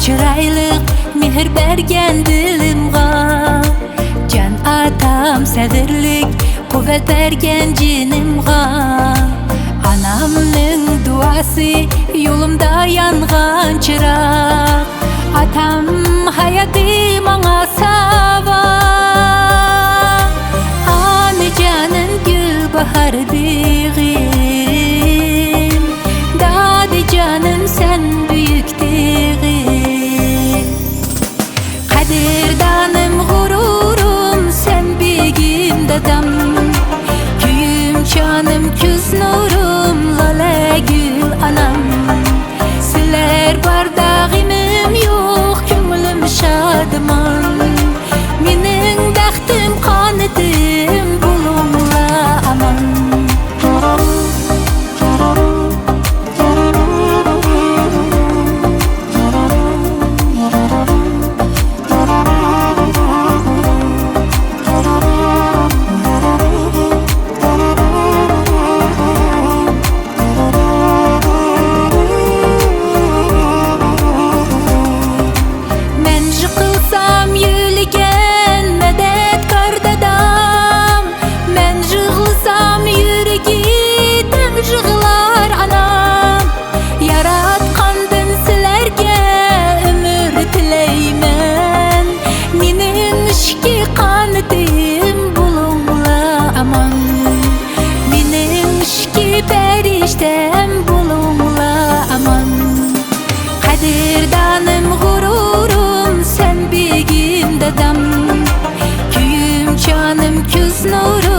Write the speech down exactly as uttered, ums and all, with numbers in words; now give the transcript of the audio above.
چىرايلىق مېھىر بەرگەن دىلىمغا، جان ئاتام سەۋرلىك قۇۋۋەت بەرگەن جېنىمغا. ئانامنىڭ دۇئاسى يولۇمدا يانغان چىراغ، ئاتام ھاياتى ماڭا ساۋا. ئانىجانىم گۈلباھار بېغىم، دادىجانىم سەن بۈيۈك تېغىم. قەدىردانىم، غۇرۇرۇم، سەن بېگىم دادام، كۆيۈمچانىم، كۆز نۇرۇم، لالە گۈل ئانام. سىلەر باردا غېمىم يوق، كۆڭلۈم شادىمان. مېنىڭ بەختىم، قانىتىم، بولۇڭلار ئامان. مەن يىقىلسام يۆلىگەن مەدەتكار دادام، مەن يىغلىسام يۈرىكى تەڭ يىغلار ئانام. ياراتقاندىن سىلەرگە ئۆمۈر تىلەيمەن. مېنىڭ ئىككى قانىتىم، بولۇڭلار ئامان. مېنىڭ ئىككى پەرىشتەم، بولۇڭلار ئامان. قەدىردانىم، غۇرۇرۇم، سەن بېگىم دادام، كۆيۈمچانىم، كۆز نۇرۇم.